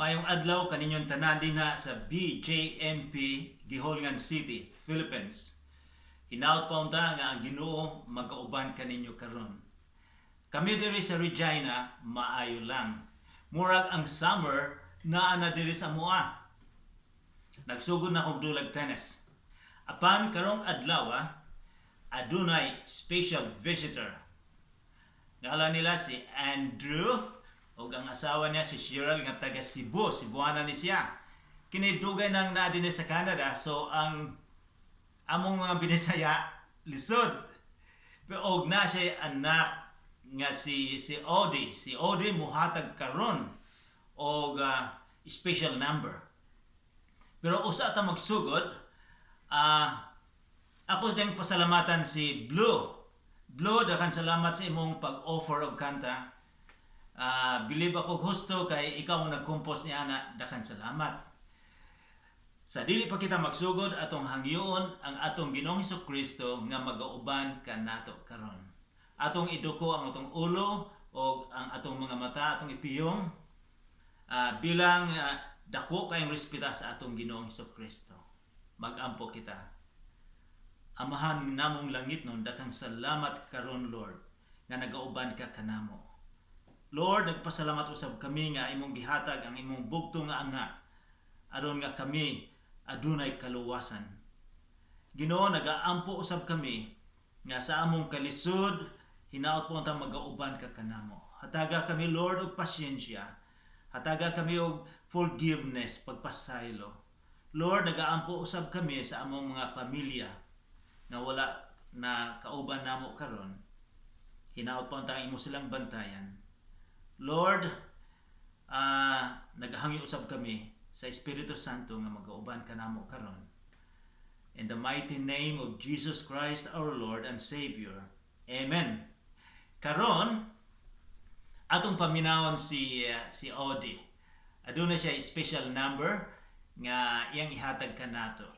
Maayong adlaw kaninyong tanan dinha sa BJMP, Guihulngan City, Philippines. Hinaot pa unta nga ang Ginoo magauban kaninyo karon. Kami diri sa Regina, maayo lang. Murag ang summer naa na diri sa amoa. Nagsugod na kog dulag tennis. Apan karong adlaw, adunay special visitor. Ngalan nila si Andrew ug ang asawa niya si Cheryl nga taga Cebu, Cebuana ni siya. Kini dugay nang naa dinhi sa Canada, so ang among mga Binisaya lisod. Pero og na siya anak nga si Audie. Si Audie muhatag karon og special number. Pero usa ta magsugod, ako ding pasalamatan si Blue. Blue, daghan salamat sa imong pag-offer og kanta. Believe ako gusto kay ikaw ang nag-compose ni ana, daghan salamat. Sa dili pa kita magsugod, atong hangyoon ang atong Ginoong Kristo nga magauban kanato karon. Atong iduko ang atong ulo o ang atong mga mata atong ipiyong bilang dako kayong respeta sa atong Ginoong Kristo. Magampo kita. Amahan namong langit nun, daghang salamat karon, Lord, nga nagauban ka kanamo. Lord, nagpasalamat usab kami nga imong gihatag ang imong bugto nga anak aron nga kami adunay kaluwasan. Ginoo, nagaampo usab kami nga sa among kalisod hinaot po unta magauban ka kanamo. Hataga kami, Lord, og pasyensya. Hataga kami og forgiveness, pagpasaylo. Lord, nagaampo usab kami sa among mga pamilya nga wala na kauban namo karon. Hinaot po unta imo silang bantayan. Lord, naghangyo usab kami sa Espiritu Santo nga magauban kanamo karon. In the mighty name of Jesus Christ, our Lord and Savior. Amen. Karon, atong paminawon si Audie. Aduna siya special number nga iyang ihatag kanato.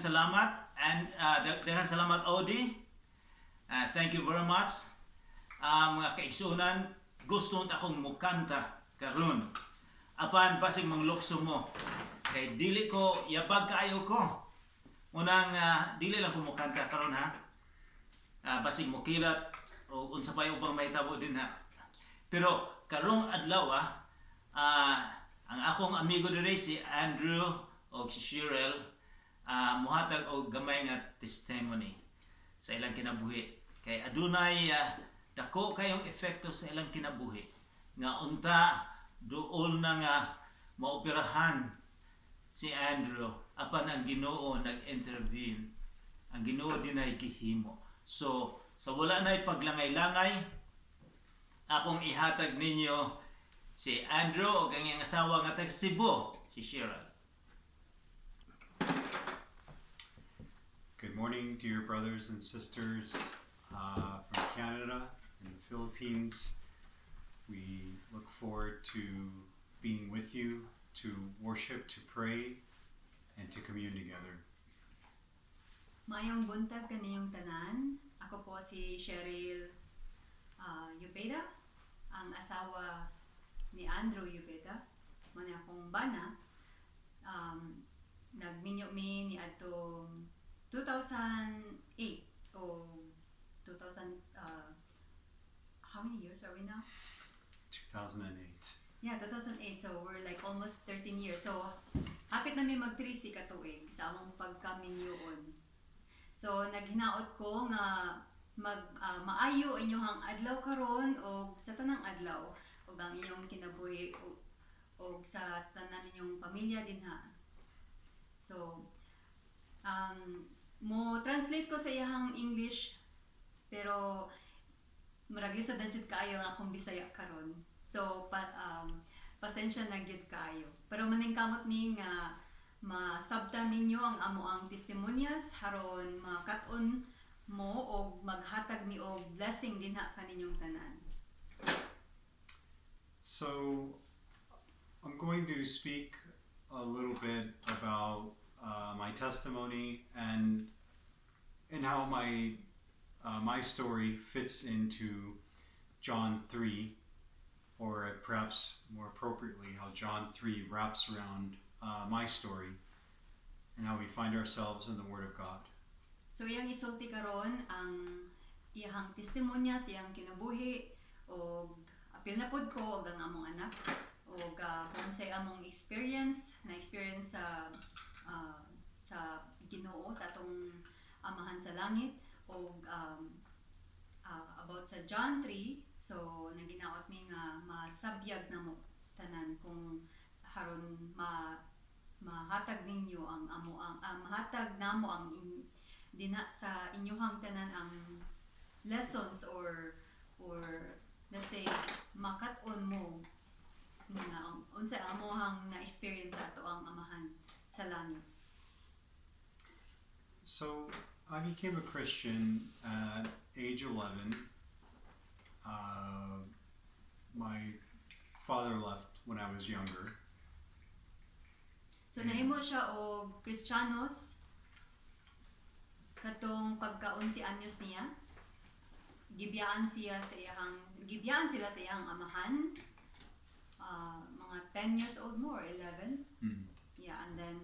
Salamat and daghan salamat, Audi. Thank you very much. Mga kaigsuonan, gusto akong mukanta karon. Apan basig manglukso mo. Kay dili ko yabag kaayo ko. Unang dili lang ko mukanta karon ha. Basig mukilat o unsa pa yung ubang mahitabo dinha. Pero karong adlaw ang akong amigo diri, si Andrew o si Cheryl, muhatag og gamay nga testimony sa ilang kinabuhi. Kay adunay dako kayong epekto sa ilang kinabuhi nga unta duol na nga maoperahan si Andrew, apan ang Ginoo nag-intervene. Ang Ginoo dinay gihimo. So sa wala na'y paglangay-langay, akong ihatag ninyo si Andrew ug ang iyang asawa nga taga Cebu, si Cheryl. Good morning, dear brothers and sisters from Canada and the Philippines. We look forward to being with you to worship, to pray, and to commune together. Maayong buntag kaninyong tanan. Ako po si Cheryl Ubeda, ang asawa ni Andrew Ubeda. Mao akong bana. Nagminyo mi ni adtong 2008 o 2000, how many years are we now? 2008. Yeah, 2008. So we're like almost 13 years. So hapit na mi mag 3 ka tuig sa among pagkaminyoon. So naghinaot ko nga mag maayo inyong adlaw karon og sa tanang adlaw ug ang inyong kinabuhi og sa tanan ninyong pamilya dinha. So mo translate ko sa iyahang English, pero murag lisod na jud kaayo ang akong Bisaya karon. So pasensya na gyud kaayo. Pero maningkamot mi nga masabtan ninyo ang amoang testimonyas haron makat-on mo og maghatag mi og blessing dinha kaninyong tanan. So, I'm going to speak a little bit about my testimony and how my story fits into John 3, or perhaps more appropriately, how John 3 wraps around my story and how we find ourselves in the Word of God. So iyang isulti karon ang iyang testimonya sa iyang kinabuhi og apil na pod ko og ang among anak og kung unsay among experience na experience sa Ginoo, sa atong Amahan sa langit, og about sa John 3. So naginaot mi nga masabyag namo tanan kung haron ma mahatag ninyo ang amo ang mahatag namo ang dinha sa inyuhang tanan ang lessons or let's say makat-on mo nga ang unsa amohang na experience sa ato ang Amahan sa langit. So I became a Christian at age 11. My father left when I was younger. So nahimo siya og Kristiyanos katong pagka-11 anyos niya. Gibiyaan sila sa iyang amahan. Mga 10 years old mo or 11. Yeah, and then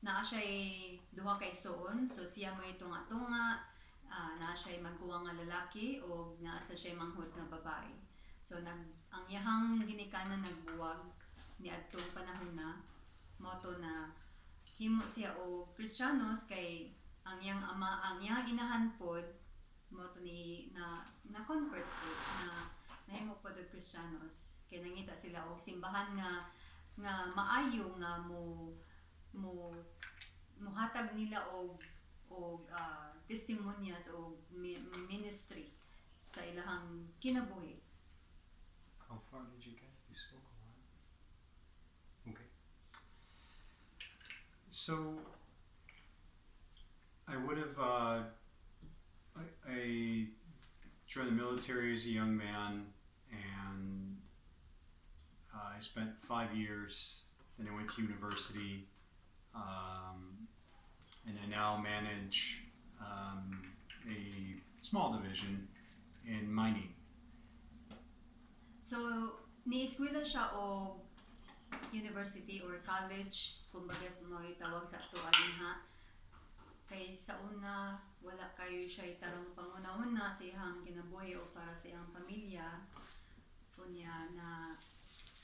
naa siya duha ka igsuon. So siya mo tunga-tunga, naa siya magkuwang nga lalaki o naa sa siya manghod nga babae. So ang iyahang ginikanan nagbuwag niadtong panahon na mao to na himo siya og Kristiyanos kay ang iyang ama, ang iyang inahan pod mao to ni na na convert pod, na nahimo pod og Kristiyanos kay nangita sila og simbahan nga maayo nga mo muhatag nila og testimonyas o ministry sa ilahang kinabuhi. How far did you get? You spoke a lot. Okay. So I would have. I joined the military as a young man, and I spent 5 years. Then I went to university. And I now manage a small division in mining. So, ni-eskwela siya og university or college, kumbaga sa mga tawag sa ato ha. Kay sa una, wala kayo siya tarong panguna-una sa iyang kinabuhi o para sa iyang pamilya. Unya na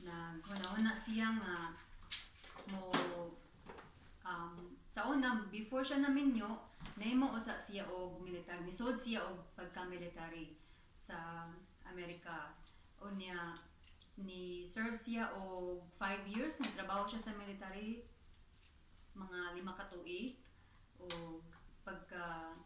naghuna-huna siya nga mo sa una, before siya naminyo, nahimo usa siya og militar, nisod siya og pagka-military sa Amerika. Unya ni serve siya og 5 years, nagtrabaho siya sa military mga 5 ka tuig, og pagka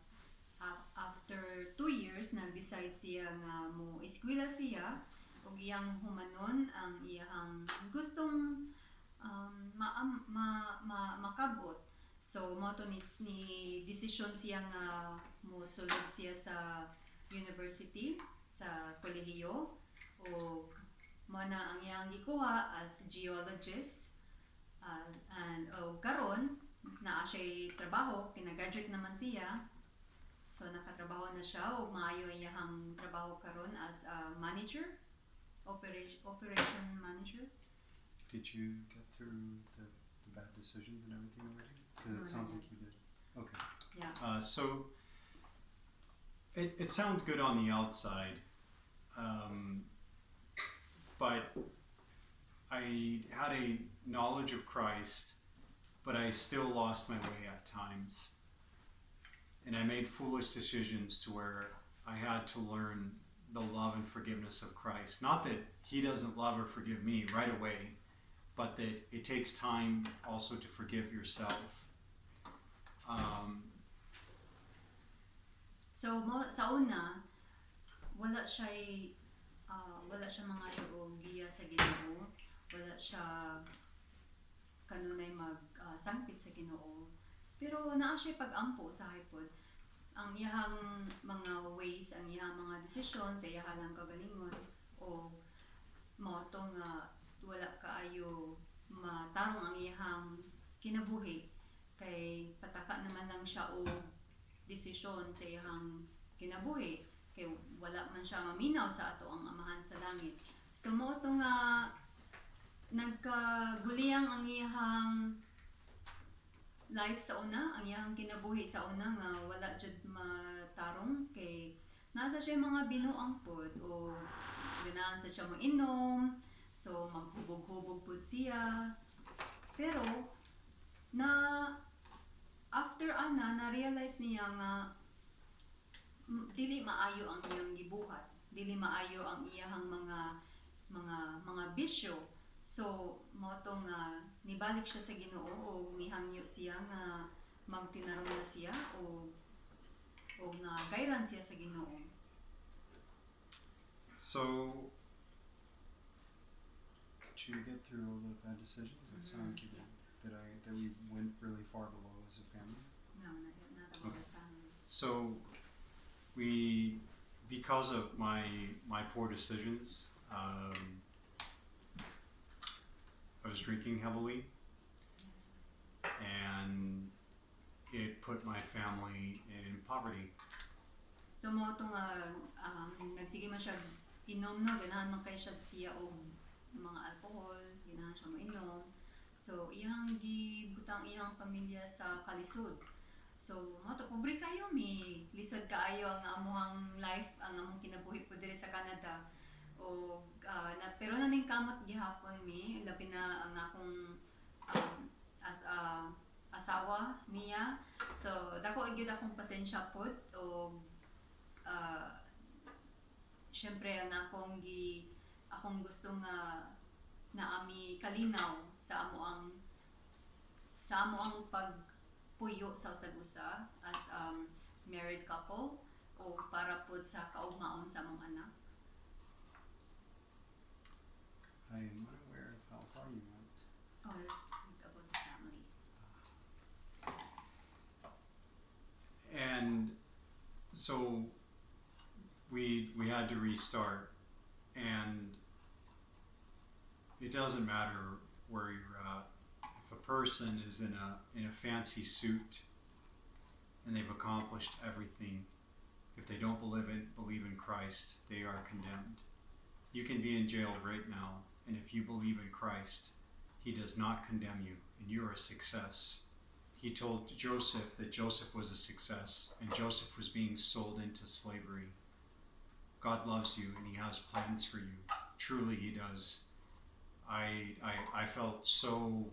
after 2 years, nag-decide siya nga mo eskwela siya ug iyang humanon ang iyang gustong ma, ma, ma, makabot. So mao to ni desisyon siya nga mosulod siya sa university, sa kolehiyo, ug mao na ang iyang gikuha as geologist. And og karon naa siya trabaho, kina-graduate naman siya. So nakatrabaho na siya ug maayo iyang trabaho karon as a manager, operation manager. Did you get through the bad decisions and everything already? Because No, it sounds not like you did. Okay. Yeah. So it sounds good on the outside, but I had a knowledge of Christ, but I still lost my way at times. And I made foolish decisions to where I had to learn the love and forgiveness of Christ. Not that he doesn't love or forgive me right away, but that it takes time also to forgive yourself. So mo sa una, wala siya mga og giya sa Ginoo, wala siya kanunay mag sangpit sa Ginoo. Pero naa siya pag-ampo sa pod. Ang iyang mga ways, ang iyang mga desisyon sa iyang lang kagalingon o mao to nga wala kaayo matarong ang iyang kinabuhi kay pataka naman lang siya og desisyon sa iyang kinabuhi kay wala man siya maminaw sa ato ang Amahan sa langit. So mao to nga nagkaguliyang ang iyang life sa una, ang iyang kinabuhi sa una nga wala jud matarong kay nasa siya mga binuang pod o ganahan sa siya mo inom, so maghubog-hubog pod siya. Pero na after ana, na-realize niya nga dili maayo ang iyang gibuhat, dili maayo ang iyang mga bisyo. So mao to nga nibalik siya sa Ginoo ug nihangyo siya nga magtinarong na siya o nga gayran siya sa Ginoo. So, did you get through all the bad decisions? It sounded like you did. That we went really far below as a family? No, not yet, not about Okay. the family. So, because of my poor decisions, I was drinking heavily, and it put my family in poverty. So mao to nga nagsige man siya inom, no, ganahan man kay siya siya og mga alcohol, ganahan siya moinom. So iyang gibutang iyang pamilya sa kalisod. So mao to, pobre kayo mi, lisod kaayo ang amuhang life, ang among kinabuhi po diri sa Canada. O na, pero naning kamot gihapon mi, labi na ang akong as a asawa niya. So dako gyud akong pasensya pod og syempre ang akong gusto nga naami kalinaw sa amo ang pagpuyo sa usag usa as married couple o para pod sa kaugmaon sa among anak. I am unaware of how far you went. Oh, let's think about the family. And so we had to restart, and it doesn't matter where you're at. If a person is in a fancy suit and they've accomplished everything. If they don't believe in Christ, they are condemned. You can be in jail right now, and if you believe in Christ, He does not condemn you, and you're a success. He told Joseph that Joseph was a success, and Joseph was being sold into slavery. God loves you, and He has plans for you. Truly, He does. I felt so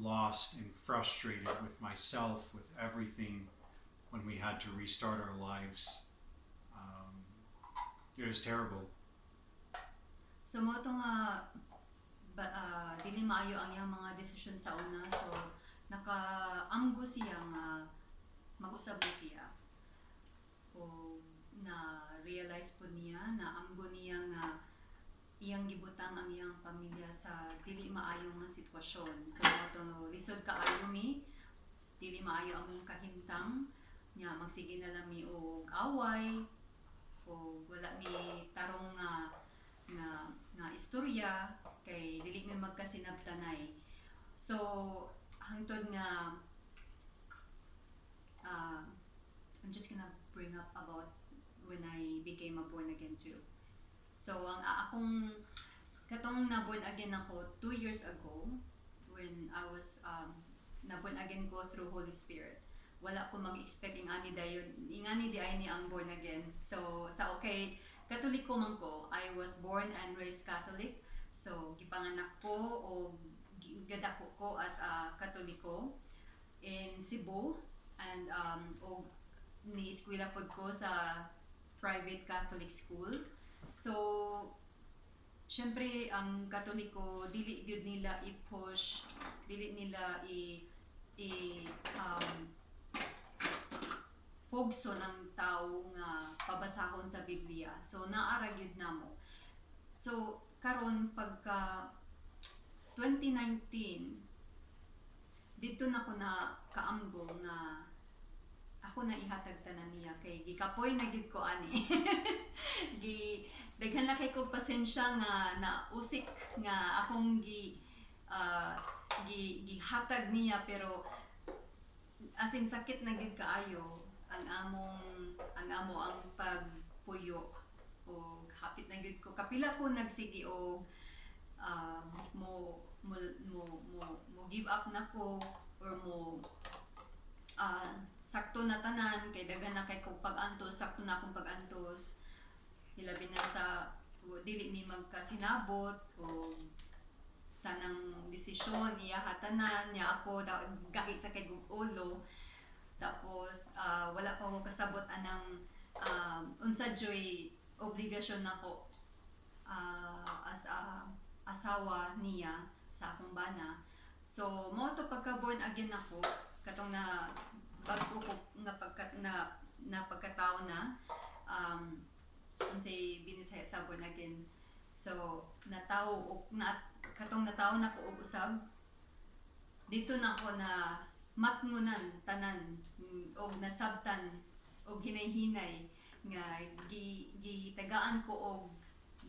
lost and frustrated with myself, with everything, when we had to restart our lives. It was terrible. So mao to nga ba, dili maayo ang iyang mga desisyon sa una. So nakaamgo siya nga mag-usab na siya. O na realize po niya na amgo niya nga iyang gibutang ang iyang pamilya sa dili maayo nga sitwasyon. So mao to lisod kaayo mi, dili maayo among kahimtang nya, magsige na lang mi og away o wala mi tarong nga istorya kay dili mi magkasinabtanay. So hangtod nga I'm just gonna bring up about when I became a born again too. So ang akong katong na born again ako 2 years ago when I was na born again ko through Holy Spirit. Wala ko mag-expect ingani dayon, ingani di ay ni ang born again. So sa okay, Katoliko man ko. I was born and raised Catholic. So gipanganak ko o gadako ko as a Katoliko in Cebu and og ni eskwela pod ko sa private Catholic school. So syempre ang Katoliko, dili gyud nila i-push, dili nila i pugso ng tao nga pabasahon sa Biblia. So naa ra gyud namo. So karon pagka 2019, dito na ko na kaamgo nga ako na ihatag tanan niya kay gikapoy na gid ko ani. Gi daghan na kay ko pasensya nga na usik nga akong gi gi gihatag niya, pero as in sakit na gid kaayo ang among ang amo ang pagpuyo o hapit na gid ko, kapila ko nagsige og mo give up na ko or mo sakto na tanan kay daghan na kay kog pag-antos, sakto na akong pag-antos, hilabi na sa dili mi magkasinabot o tanang desisyon iya tanan niya, ako gahi sa kay kog ulo. Tapos wala pa ko kasabot anang unsa joy obligasyon nako as a asawa niya sa akong bana. So mao to pagka born again ako, katong na bag-o ko nga pagka na na pagkatao na unsay binisaya sa born again. So natawo og na katong natawo na ko og usab dito na ako na matngunan tanan og nasabtan og hinay-hinay nga gi gitagaan ko og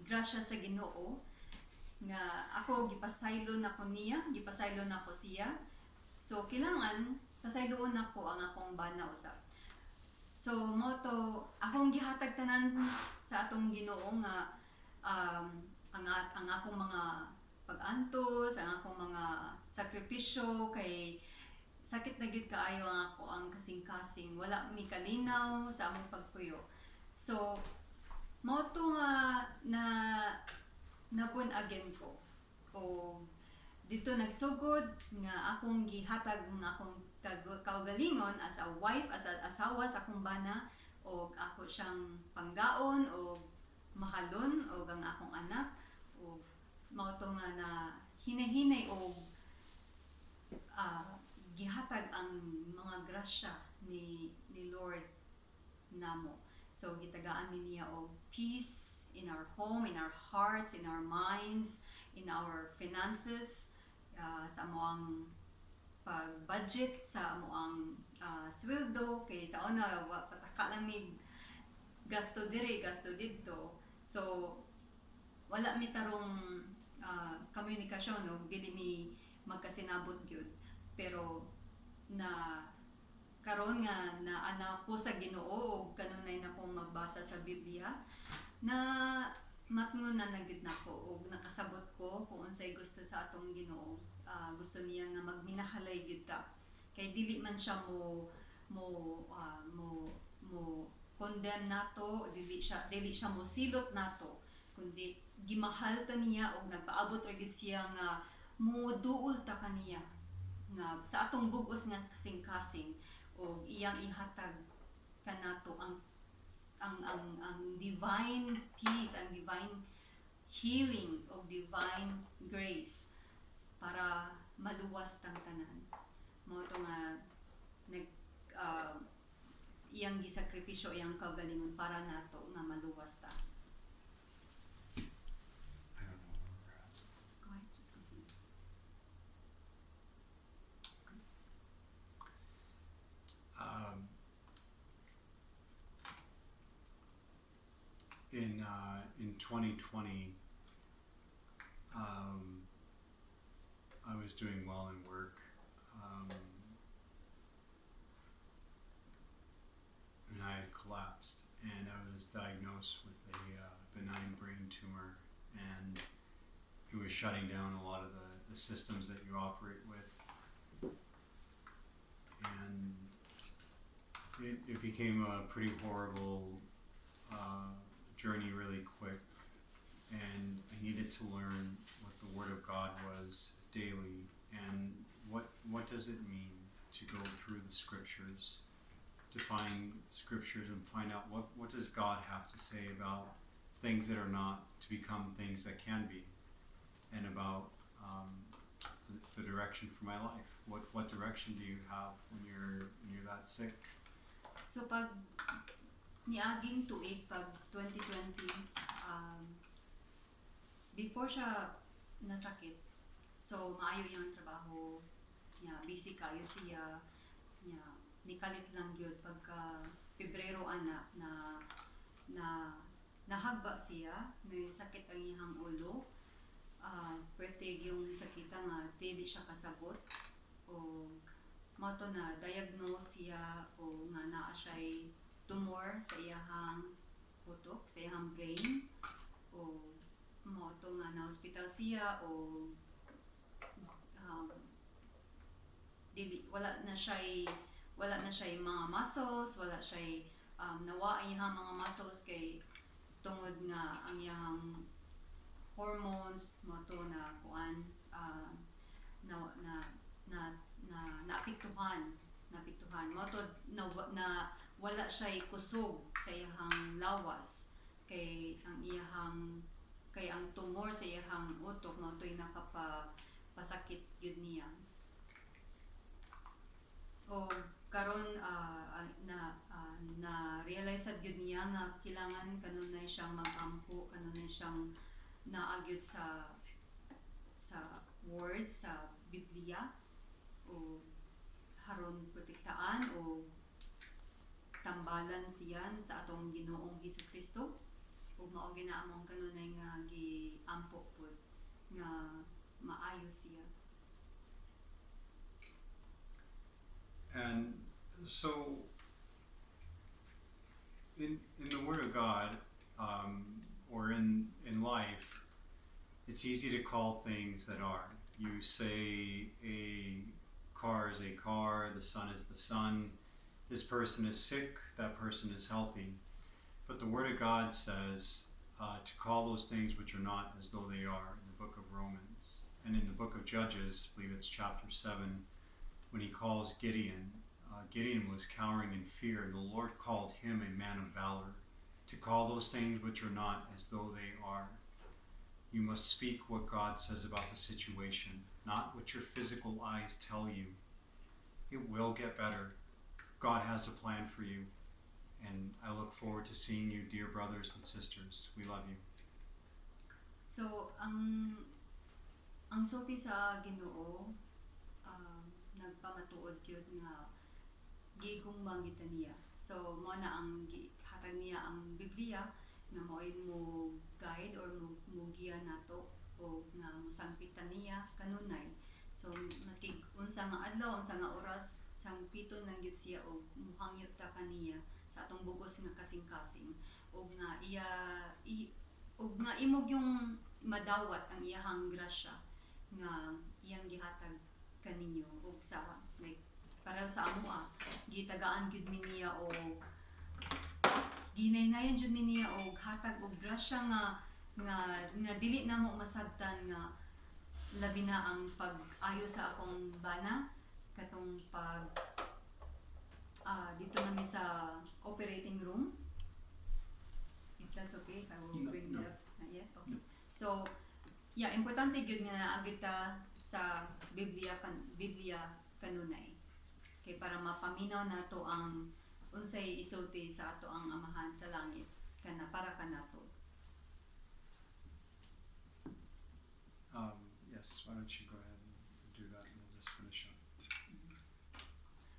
grasya sa Ginoo nga ako gipasaylo nako niya, gipasaylo nako siya. So kailangan pasayloon nako ang akong bana usab. So mao to akong gihatag tanan sa atong Ginoo nga ang akong mga pag-antos, ang akong mga sakripisyo kay sakit na gyud kaayo ang ako ang kasing-kasing. Wala mi kalinaw sa among pagpuyo. So mao to nga na na born again ko. O dito nagsugod nga akong gihatag ang akong kaugalingon as a wife, as a asawa sa akong bana, o ako siyang panggaon o mahalon og ang akong anak, o mao to nga na hinay-hinay og gihatag ang mga grasya ni Lord namo. So gitagaan mi niya og peace in our home, in our hearts, in our minds, in our finances, sa amoang pag-budget, sa amoang sweldo kay sa una wa pataka lang mig gasto diri, gasto didto. So wala mi tarong komunikasyon og dili mi magkasinabot gyud. Pero na karon Karon nga naa ko sa Ginoo ug kanunay na ko magbasa sa Biblia na matngon na na gyud nako ug nakasabot ko kung unsay gusto sa atong Ginoo. Gusto niya nga magminahalay gyud ta. Kay dili man siya mo condemn nato, dili siya mo silot nato, kundi gimahal ta niya og nagpaabot ra gyud siya nga mo duol ta kaniya nga sa atong bug-os nga kasing-kasing og iyang ihatag kanato ang divine peace, ang divine healing o divine grace para maluwas tang tanan. Mao to nga nag iyang gisakripisyo iyang kaugalingon para nato nga maluwas ta. I don't know where we're at. Go ahead, just continue. In 2020, I was doing well in work. And I had collapsed, and I was diagnosed with a benign brain tumor, and it was shutting down a lot of the systems that you operate with. And it became a pretty horrible journey really quick, and I needed to learn what the Word of God was daily and what does it mean to go through the Scriptures, to find Scriptures and find out what does God have to say about things that are not to become things that can be, and about the direction for my life. What direction do you have when you're that sick? So pag niaging tuig, pag 2020, before siya nasakit, so maayo iyang trabaho niya, busy kayo siya niya, nikalit lang gyud pagka Pebrero ana na nahagba siya, ni sakit ang iyang ulo. Pwerte yung sakita nga dili siya kasabot o mao to na diagnose siya o nga naa siya'y tumor sa iyahang utok, sa iyahang brain, o mao to nga na hospital siya o dili wala na siya mga muscles, wala siya nawa ang iyahang mga muscles kay tungod nga ang iyahang hormones mao to na kuan na na naapektuhan mao to na wala siya kusog sa iyahang lawas kay ang tumor sa iyahang utok mao to'y nakapa pasakit gyud niya. O karon na realize sad gyud niya nga kailangan kanunay siyang mag-ampo, kanunay siyang naa gyud sa words sa Biblia o haron protektaan o tambalan siyan sa atong Ginoong Hesus Kristo, ug mao gina among kanunay nga giampo pud nga maayo siya. And so, in the Word of God, or in life, it's easy to call things that are. You say a car is a car, the sun is the sun, this person is sick, that person is healthy. But the Word of God says to call those things which are not as though they are in the book of Romans. And in the book of Judges, I believe it's chapter 7, when he calls Gideon, Gideon was cowering in fear, and the Lord called him a man of valor, to call those things which are not as though they are. You must speak what God says about the situation, not what your physical eyes tell you. It will get better. God has a plan for you, and I look forward to seeing you, dear brothers and sisters. We love you. So ang sulti sa Ginoo nagpamatuod gyud nga gigugma kita niya. So mo na ang hatag niya ang Biblia nga mao'y mo guide or mo giya nato o nga mosangpit ta niya kanunay. So maski unsa nga adlaw, unsa nga oras. Sangpiton lang gyud siya og muhangyo ta kaniya sa atong bugos nga kasing-kasing ug nga iya i, ug nga imo gyung madawat ang iyahang grasya nga iyang gihatag kaninyo ug sa like pareho sa amoa, gitagaan gyud mi niya og ginaynayan jud mi niya og hatag og grasya nga dili namo masabtan, nga labi na ang pag-ayo sa akong bana katong pag didto nami sa operating room. If that's okay, if I will No, bring no. it up. Not yet? Okay. So yeah, importante gyud nga naa gyud ta sa Biblia kan Biblia kanunay kay para mapaminaw nato ang unsay isulti sa ato ang Amahan sa langit kana para kanato. Yes, why don't you go ahead and do that and we'll just finish up.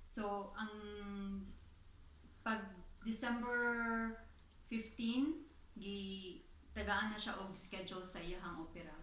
So, ang pag December 15, gi tagaan na siya og schedule sa iyahang opera.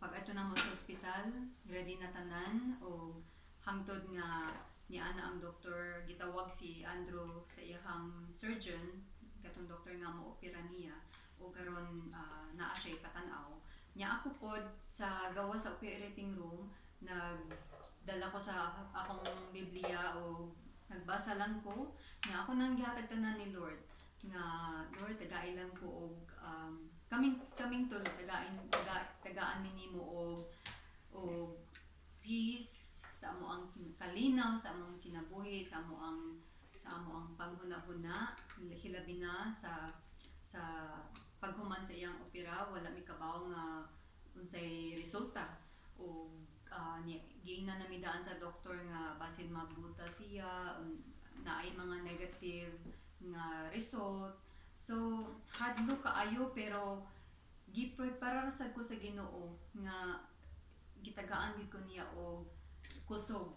Pag adto namo sa ospital, ready na tanan o hangtod nga niana ang doktor, gitawag si Andrew sa iyahang surgeon, katong doktor nga mo opera niya, o karon naa siya ipatan-aw. Nya ako pod sa gawas sa operating room, nagdala ko sa akong Biblia o nagbasa lang ko nga ako nang gihatag tanan ni Lord, nga Lord, tagai lang ko og kaming tulo, tagain tagaan mi nimo og peace sa amo ang kalinaw sa among kinabuhi, sa amo ang panghuna-huna, hilabi na sa paghuman sa iyang opera. Wala mi kabaw nga unsay resulta o ni giingnan nami daan sa doktor nga basin mabuta siya naay mga negative nga result. So hadlo kaayo, pero gipreparar sad ko sa Ginoo nga gitagaan gid ko niya og kusog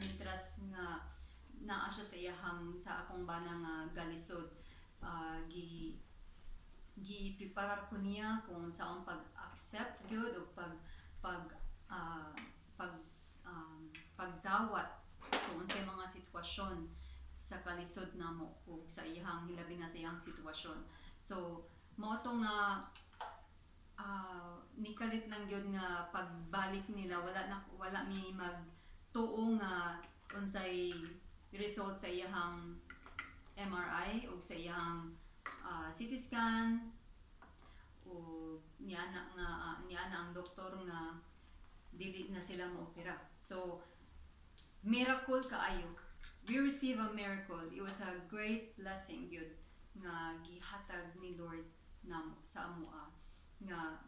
mientras nga naa siya sa iyahang sa akong bana nga galisod. Gi preparar ko niya kung saon pag-accept gyud o pag pag ah, pag pagdawat kung unsay mga sitwasyon sa kalisod namo ug sa iyahang, hilabi na sa iyang sitwasyon. So mao to nga nikalit lang gyud nga pagbalik nila, wala na, wala mi magtuo nga unsay result sa iyahang MRI ug sa iyahang CT scan, o niana ang doktor nga dili na sila moopera. So miracle kaayo. We receive a miracle. It was a great blessing gyud nga gihatag ni Lord namo sa amoa nga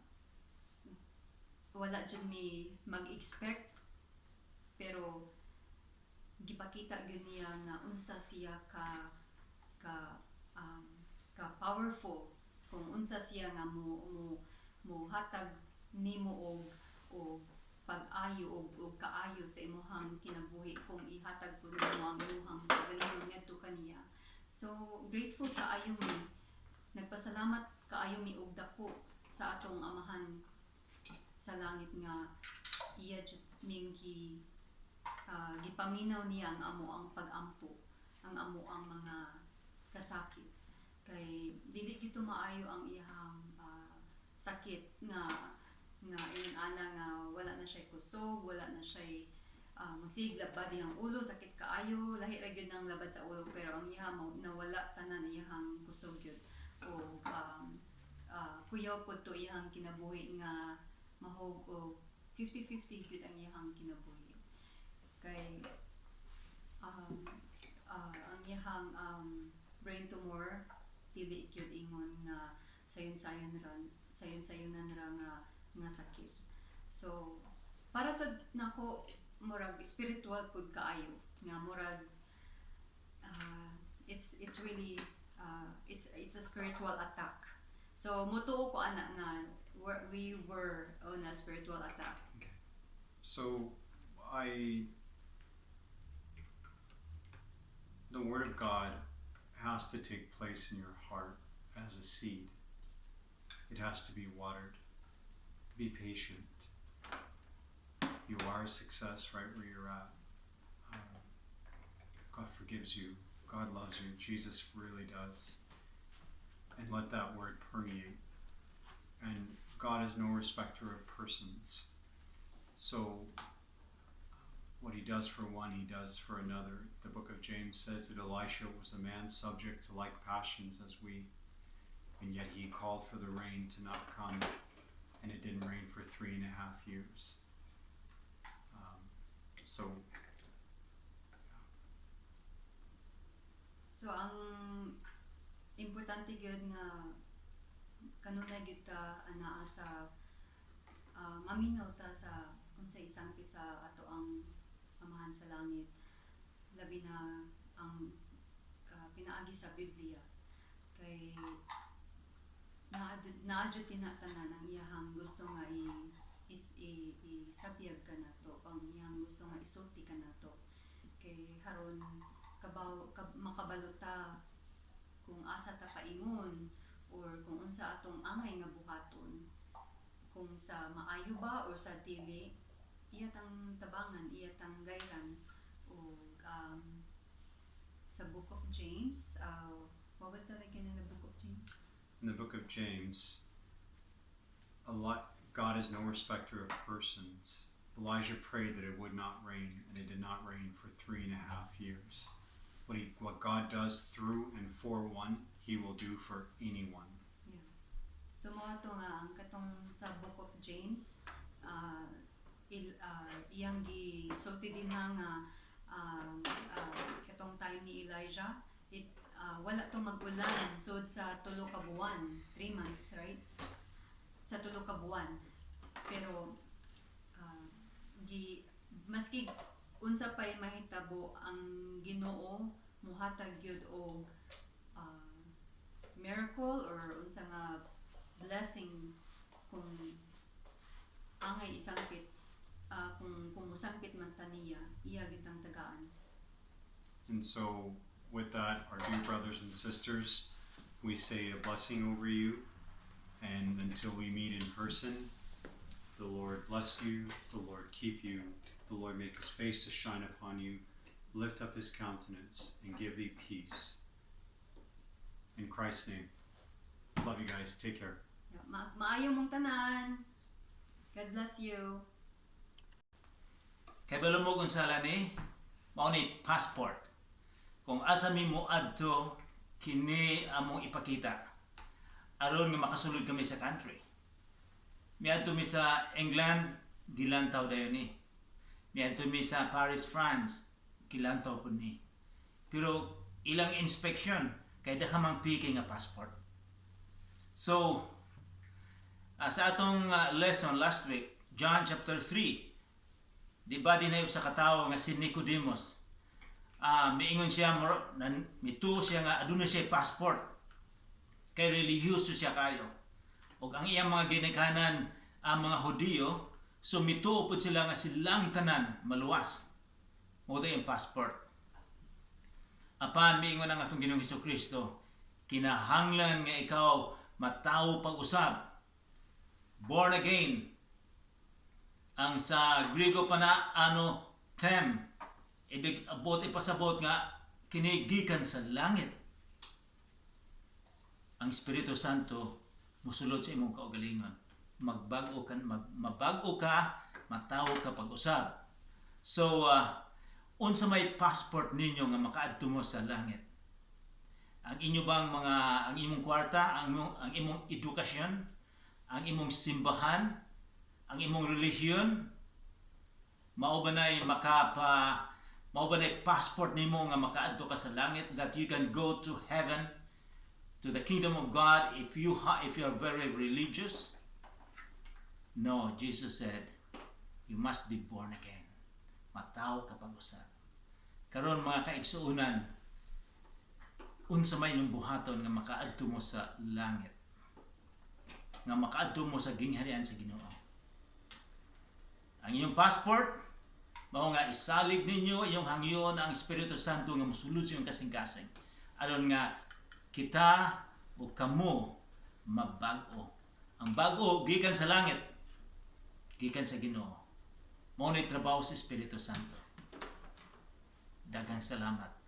wala jud mi mag-expect, pero gipakita gyud niya nga unsa siya ka powerful, kung unsa siya nga mo hatag nimo og pag-ayo og kaayo sa imong kinabuhi kung ihatag pud nimo ang imong kaugalingon ngadto kaniya. So grateful kaayo mi, nagpasalamat kaayo mi og dako sa atong Amahan sa langit nga iya jud ming gipaminaw niya ang amo ang pag-ampo, ang amo ang mga kasakit, kay dili gito maayo ang iyang sakit nga ingon ana nga wala na siya kusog, wala na siya magsigig labad iyang ulo, sakit kaayo, lahi ra gyud ng labad sa ulo, pero ang iya mo nawala tanan iyang kusog gyud o kuyaw pud to iyang kinabuhi nga mahog og 50-50 gyud ang iyang kinabuhi kay ang iyang brain tumor dili gyud ingon nga sayon-sayon ra, sayon-sayonan ra nga sakit. So para sa nako, murag spiritual pud kaayo nga murag it's really it's a spiritual attack. So mutuo ko ana nga we were on a spiritual attack. So, the Word of God has to take place in your heart as a seed. It has to be watered. Be patient. You are a success right where you're at. God forgives you. God loves you. Jesus really does. And let that word permeate. And God is no respecter of persons. So, what he does for one, he does for another. The Book of James says that Elisha was a man subject to like passions as we, and yet he called for the rain to not come, and it didn't rain for 3.5 years. So, So ang importante gyud nga kanunay gyud ta anaa sa maminaw ta sa unsay isangpit sa ato ang Amahan sa Langit, labi na ang pinaagi sa Biblia, kay naa jud tinatanan ang iyahang gusto nga i is i, isabiyag kanato, ang iyang gusto nga isulti kanato, kay haron makabalo ta kung asa ta paingon or kung unsa atong angay nga buhaton, kung sa maayo ba or sa dili. Iya tang tabangan, iya tang gayran. Ug sa Book of James, what was that again in the Book of James? In the Book of James, God is no respecter of persons. Elijah prayed that it would not rain, and it did not rain for 3.5 years. What God does through and for one, He will do for anyone. Yeah. So mao to nga ang katong sa Book of James, iyang gisulti dinha nga katong time ni Elijah, it wala to mag-ulan sud sa 3 ka buwan, 3 months, right? Sa 3 ka buwan. Pero gi maski unsa pay mahitabo, ang Ginoo muhatag gyud og miracle or unsa nga blessing kung angay isangpit, kung musangpit man ta niya, iya gyud tang tagaan. And so, with that, our dear brothers and sisters, we say a blessing over you. And until we meet in person, the Lord bless you, the Lord keep you, the Lord make his face to shine upon you, lift up his countenance, and give thee peace. In Christ's name. Love you guys. Take care. Yeah, maayo mong tanan. God bless you. Kabalo mo kung sala ni, mao ni passport. Kung asa mi mo adto, kini among ipakita aron nga makasulod kami sa country. Miadto mi sa England, gilantaw dayon ni. Miadto mi sa Paris, France, gilantaw pud ni. Pero ilang inspection kay daghan mang piki nga passport. So, sa atong lesson last week, John chapter 3, di ba dinhi usa ka tawo nga si Nicodemus? Miingon siya, mituo siya nga aduna siya passport. Kay relihiyoso siya kayo. Ug ang iyang mga ginikanan ang mga Hudiyo, so mituo pud sila nga silang tanan maluwas. Mao to iyang passport. Apan miingon ang atong Ginoong Kristo, kinahanglan nga ikaw matawo pag-usab. Born again. Ang sa Grigo pa na ano tem, ibig abot ipasabot nga kini gikan sa langit. Ang Espiritu Santo musulod sa imong kaugalingon. Magbag-o ka, mabag-o ka, matawo ka pag-usab. So unsa may passport ninyo nga makaadto mo sa langit? Ang inyo bang mga ang imong kwarta, ang imong edukasyon, ang imong simbahan, ang imong relihiyon, mao ba nay passport nimo nga makaadto ka sa langit, that you can go to heaven, to the kingdom of God, if you are very religious? No, Jesus said you must be born again. Matawo ka pag-usab. Karon, mga kaigsuonan, unsa may inyong buhaton nga makaadto mo sa langit, nga makaadto mo sa gingharian sa Ginoo? Ang inyong passport mao nga isalig ninyo iyong hangyoon ang Espiritu Santo nga mosulod sa inyong kasing-kasing aron nga kita o kamo mabag-o. Ang bag-o gikan sa langit, gikan sa Ginoo. Mao ni trabaho sa Espiritu Santo. Daghang salamat.